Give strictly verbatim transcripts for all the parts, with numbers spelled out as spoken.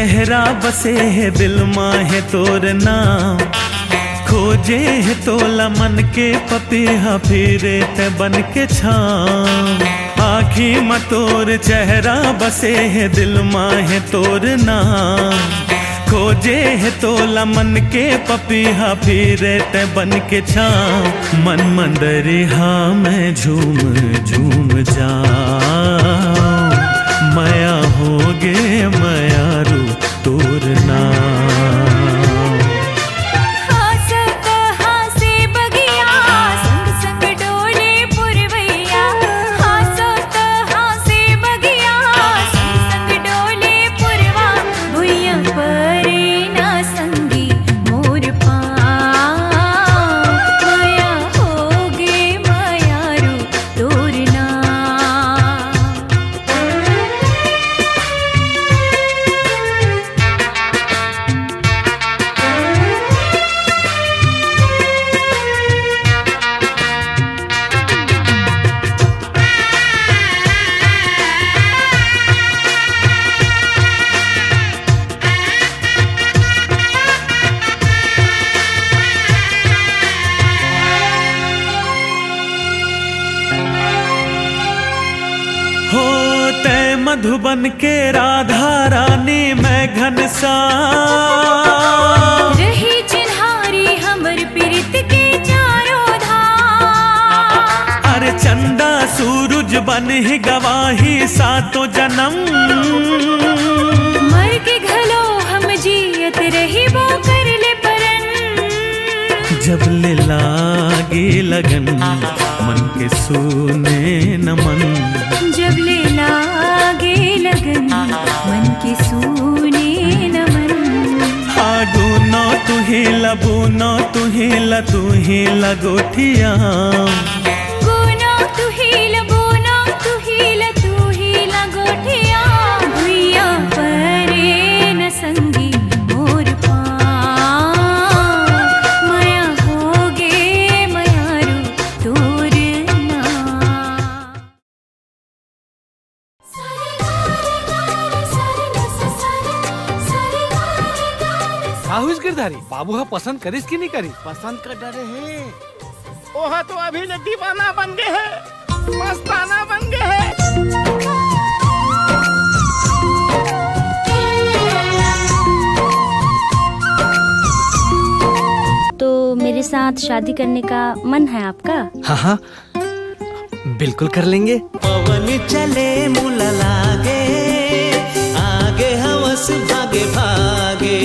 चेहरा बसे हे दिल मा हे तोर नाम, खोजे हे तोला मन के पपीहा, फिरे तै बन के छाँव। आँखी म तोर चेहरा बसे हे, दिल मा हे तोर नाम। खोजे हे तोला मन के पपीहा, फिरे तै बन के छाँव। मन म दरिहा मैं झूम झूम जाँव। मया होगे मयारू तोर नाम। हाँसत हाँसे बगिया, संग संग डोले पुरवैया। हाँसत हाँसे बगिया, संग संग डोले पुरवा। भुइयाँ परे ना संगी मोर पाँव, मया होगे मयारू तोर नाम। हो तै मधुबन के राधा रानी, मैं घनश्याम। रही चिन्हारी हमर पीरित के चारों धाम। अरे चंदा सूरज बन ही गवाही सातों जन्म। मर के घलो हम जियत रहिबो कर ले परन। जब ले लागे लगन मन के सूने न मन। जब ले लागे लगन मन के सूने न मन। हाँ गुनो तुही ला बुनो तुही ला तुही ला गोठिया। गुनो तुही ला बुनो तुही ला तुही ला गोठिया। भुइयाँ परे न संगी मोर पाँव, मया होगे मयारू तोर नाम। का होइस गिरधारी, बाबू ह पसंद करिस कि नहीं करिस? पसंद कर डरे हे। ओहा तो अभी ले दीवाना बन गे हे, मस्ताना बन गे हे। तो मेरे साथ शादी करने का मन है आपका? हाँ हाँ, बिल्कुल कर लेंगे। पवन चले मुला लागे, आगे हवस भागे भागे।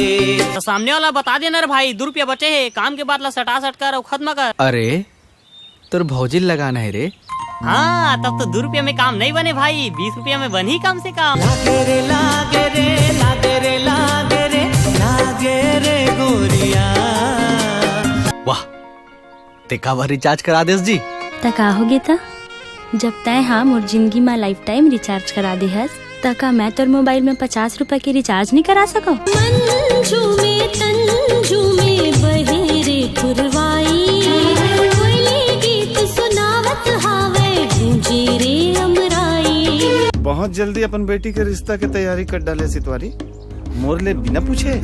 तो सामने वाला बता देना रे भाई, दू रुपया बचे हे, काम के बाद ला सटा सट कर अउ खत्म कर। अरे, तोर भौजी ल लगाना हे रे। हाँ, तब तो दू रुपया में काम नहीं बने भाई, बीस रुपया में बनही कम से कम। लागे रे लागे रे लागे रे लागे रे लागे रे गोरिया। वाह, ते काबर रिचार्ज करा देस जी? त का होगे त? जब तैं हा मोर जिंदगी मा लाइफ टाइम रिचार्ज करा दे हस, त का मैं तोर मोबाइल में पचास रुपए के रिचार्ज नहीं करा सकव? मंजू में तंजू में बहे रे पुरवाई, कोयली गीत सुनावत हावे गूंजे रे अमराई। बहुत जल्दी अपन बेटी के रिश्ता के तैयारी कर डाले सितवारी, मोर ले बिना पूछे।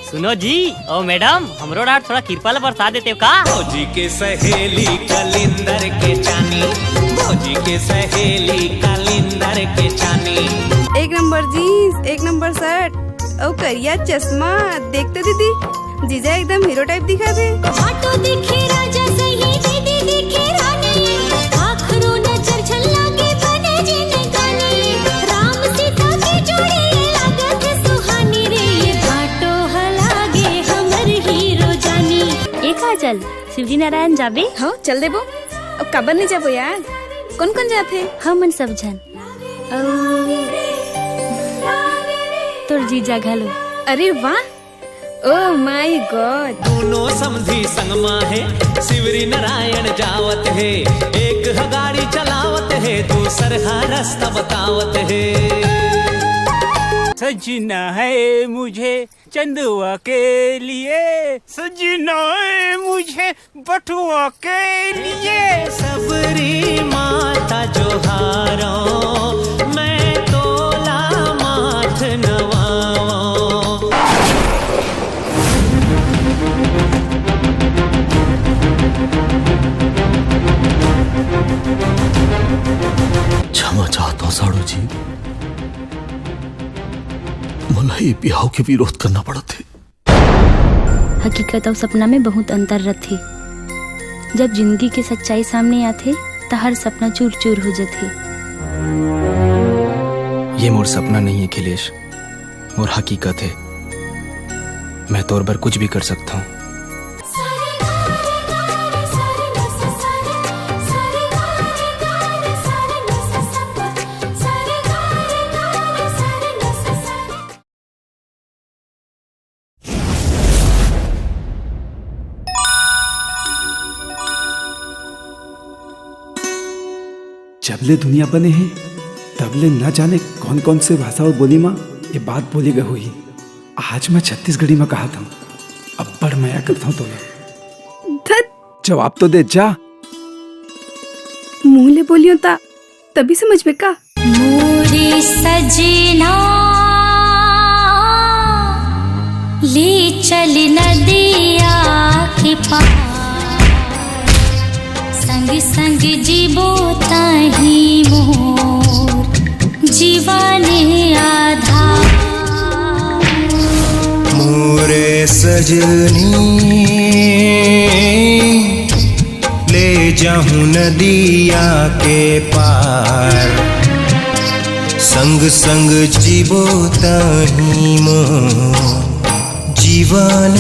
सुनो जी, ओ मैडम, हमरो डांट थोड़ा किरपा ला बरसा देते हो का? भौजी के सहेली कलिंदर के चानी, भौजी के सहेली कलिंदर के चानी। एक नंबर जीन्स, एक नंबर शर्ट, अउ करिया चश्मा। देख तो दीदी, जीजा एकदम हीरो टाइप दिखत हे। भाटो दिखे राजा सही, दीदी दिखे रानी, आखरो नजर झल्ला के बने जिंदगानी। राम सीता के जोड़ी लागत सुहानी रे, ये भाटो हलागे हमर हीरो जानी। ए काजल, शिवरी नारायण जाबे? हाँ, चल देबो। अब काबर नहीं जाबो यार? कौन कौन जाथे? हमन सब झन। अउ तोर जीजा घलो। अरे वाह, ओ माय गॉड। दोनों समधी संग मा हे, शिवरी नारायण जावत हे, एक ह गाड़ी चलावत हे, दूसर ह रास्ता बतावत हे। सजना है मुझे चंदवा के लिए, सजना है मुझे बटुआ के लिए। सबरी माता जोहारो, मैं तोला माथ नवाओ। क्षमा चाहता हूँ साड़ू जी, मोला ये बिहाव के विरोध करना पड़त हे। हकीकत अउ सपना में बहुत अंतर रथे। जब जिंदगी के सच्चाई सामने आथे, त हर सपना चूर-चूर हो जथे। ये मोर सपना नहीं है अखिलेश, मोर हकीकत है। मैं तोर बर कुछ भी कर सकता हूँ। जब ले दुनिया बने हे, तब ले न जाने कौन-कौन से भाषा अउ बोली म ये बात बोली गई होही। आज मैं छत्तीसगढ़ी म कहत हूँ, अब्बड़ मया करत हूँ तोला। धत। जवाब तो दे जा। मुंह ले बोलियो ता तभी समझ में का? मोरे सजना ले चल नदिया के पार, संग संग जीबो तही मोर जीवन आधार। मोरे सजनी ले जाहूं नदिया के पार, संग संग जीबो तही मोर जीवन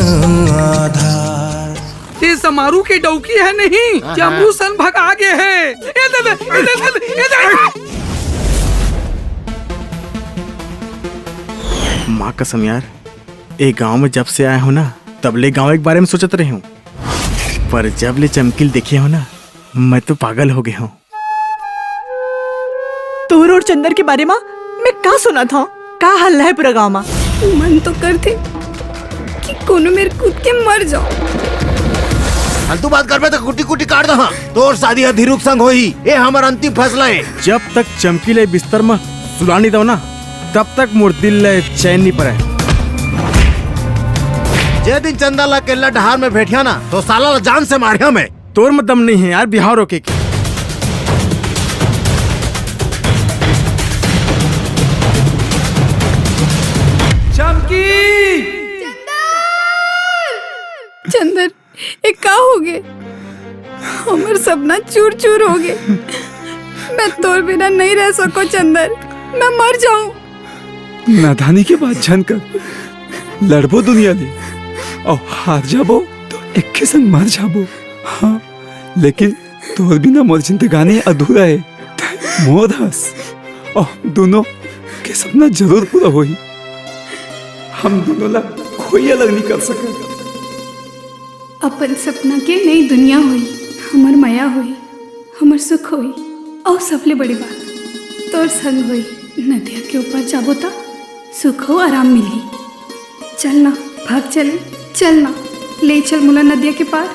आधार। ये समारू के डौकी है नहीं, हाँ, जमरू हाँ। सन भगा गे है। ए दे दे, ए दे दे, ए दे दे। माँ कसम यार, ए गांव में जब से आया हूँ ना, तब ले गांव के बारे में सोचत रहे हूँ, पर जब ले चमकील देखे हूँ ना, मैं तो पागल हो गया हूँ। तोर और चंदर के बारे में मैं का सुनत हूँ? का हल्ला है पूरा गांव में? मन तो करथे कि कोनो मेर कूद के मर जाओ। फालतू बात करबे तो कुटी कुटी काट दहा। तोर शादी ह धीरू के संग होही, ए हमर अंतिम फैसला हे। जब तक चमकील ए बिस्तर म सुला नहीं दो ना, तब तक मोर दिल ले चैन नहीं पड़े। जे दिन चंदा ला केल्ला डहार में भेठिया ना, तो साला ला जान से मारिया मैं। तोर में दम नहीं है यार, बिहाव रोके के। चमकी! चंदर! चंदर, ए का हो गे? हमर सपना चूर चूर हो गे। मैं तोर बिना नहीं रह सको चंदर, मैं मर जाऊं। नादानी के बात झन कर, लड़बो दुनिया ले, अउ हार जाबो तो एके संग मर जाबो। हाँ, लेकिन तोर बिना मोर जिंदगानी अधूरा हे। मोर हस, अउ दोनों के सपना जरूर पूरा होही। हम दोनों ला कोई अलग नहीं कर सके। अपन सपना के नई दुनिया होई, हमर मया होई, हमर सुख होई, अउ सबले बड़ी बात, तोर संग होई। नदिया के ऊपर जाबो त सुख अउ आराम मिलही। चल ना, भाग चल, चल ना, ले चल मोला नदिया के पार।